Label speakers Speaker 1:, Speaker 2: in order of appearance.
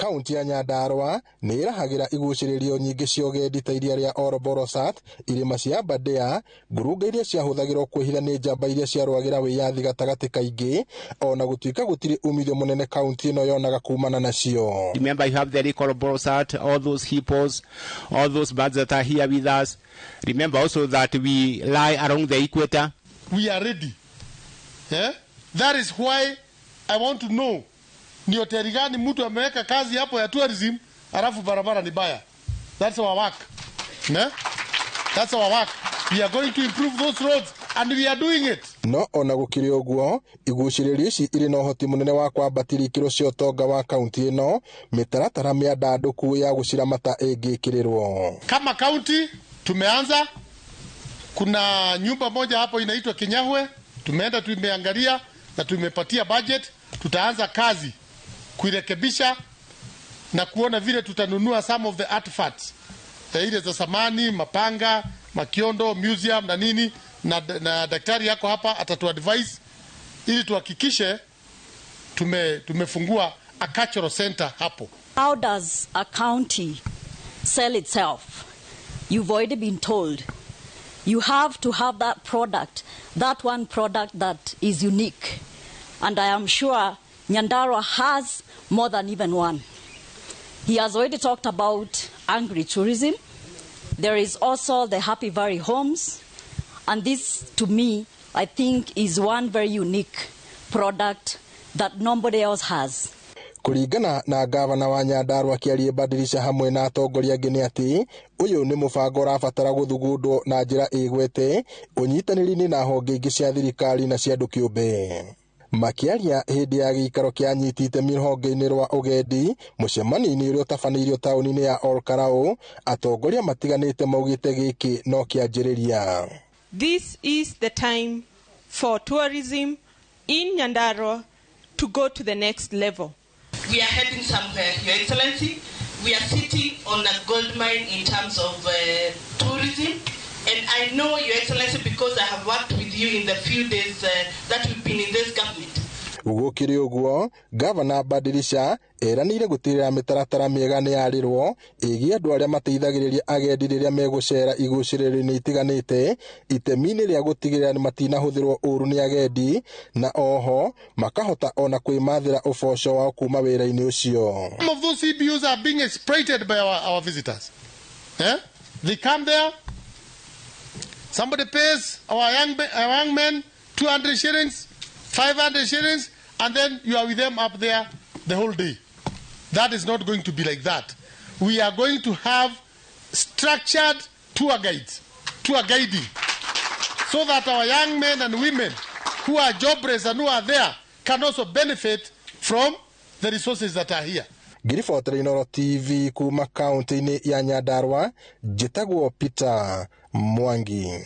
Speaker 1: Kaunti ya Nyandarua nĩ ĩrahagĩra igucĩrĩrio nyingĩ cia ũgendi ta iria rĩa Ol Boroisat, irĩma cia Aberdare, ngurunga iria ciahũthagĩrwo kwĩhitha nĩ njamba iria ciarũagĩra wĩyathi gatagatĩ kaingĩ, ona gũtuĩka gũtirĩ umithio mũnene kaunti ĩno yonaga kumana nacio.
Speaker 2: Remember, you have the Lake Ol Boroisat, all those hippos, all those birds that are here with us. Remember also that we lie along the equator.
Speaker 3: We are ready. Yeah? That is why I want to know ni hoteli gani mtu ameweka kazi hapo ya tourism alafu barabara ni baya. That's our work. Ne? That's our work. We are going to improve those roads and we are doing it.
Speaker 1: No ona gũkĩrĩ ũguo, igucĩrĩrio ici irĩ na ũhoti mũnene wa kwambatĩria ikĩro cia ũtonga wa kaunti ĩno mĩtaratara mĩandandũku ya gũciramata ĩngĩkĩrĩrwo.
Speaker 3: Kama county tumeanza, kuna nyumba moja hapo inaitwa Kinyahwe, tumeenda tumeangalia na tumepatia budget. Tutaanza kazi kuirekebisha na kuona vile tutanunua some of the artifacts ile za samani, mapanga, makiondo, museum na nini, na daktari yako hapa atatuadvise ili tuhakikishe tumefungua a cultural center hapo.
Speaker 4: How does a county sell itself? You've already been told. You have to have that product, that one product that is unique. And I am sure Nyandarua has more than even one. He has already talked about agri-tourism. There is also the Happy Valley Homes. And this, to me, I think is one very unique product that nobody else has.
Speaker 1: Kũringana na gavana wa Nyandarua akĩaria Badilisha hamwe na atongoria angĩ nĩ atĩ ũyũ nĩ mũbango ũrabatara gũthugundwo na njĩra ĩgwete ũnyitanĩri-inĩ na honge ingĩ cia thirikari na cia andũ kĩũmbe. Makĩaria hĩndĩ ya gĩikaro kĩa anyiti itemi rũhonge-inĩ rwa ũgendi mũcemanio-inĩ ũrĩa ũtabanĩirio taũni-inĩ ya Ol Kalou, atongoria matiganĩte maugĩte gĩkĩ no kĩanjĩrĩria.
Speaker 5: This is the time for tourism in Nyandarua to go to the next level.
Speaker 6: We are heading somewhere, Your Excellency. We are sitting on a gold mine in terms of tourism. And I know, Your Excellency, because I have worked with you in the few days that we've been in this government.
Speaker 1: Gũkĩrĩ ũguo, gavana Badilisha eranĩire gũtigĩrĩra mĩtaratara mĩega nĩ yarĩrwo ĩgiĩ andũ arĩa mateithagĩrĩria agendi rĩrĩa megũcera igucĩrĩrio-inĩ itiganĩte itemi-inĩ rĩa gũtigĩrĩra matinahũthĩrwo ũru nĩ agendi na oho makahota ona kwĩmathĩra ũboco wao kuma wĩra-inĩ ũcio.
Speaker 3: Some of those CBOs are being exploited by our visitors. Yeah? They come there, somebody pays our young men 200 shillings, 500 shillings, and then you are with them up there the whole day. That is not going to be like that. We are going to have structured tour guides, tour guiding, so that our young men and women who are jobless and who are there can also benefit from the resources that are here.
Speaker 1: Ngĩribotera Inooro TV kuma kaunti-inĩ ya Nyandarua, njĩtagwo Peter Mwangi.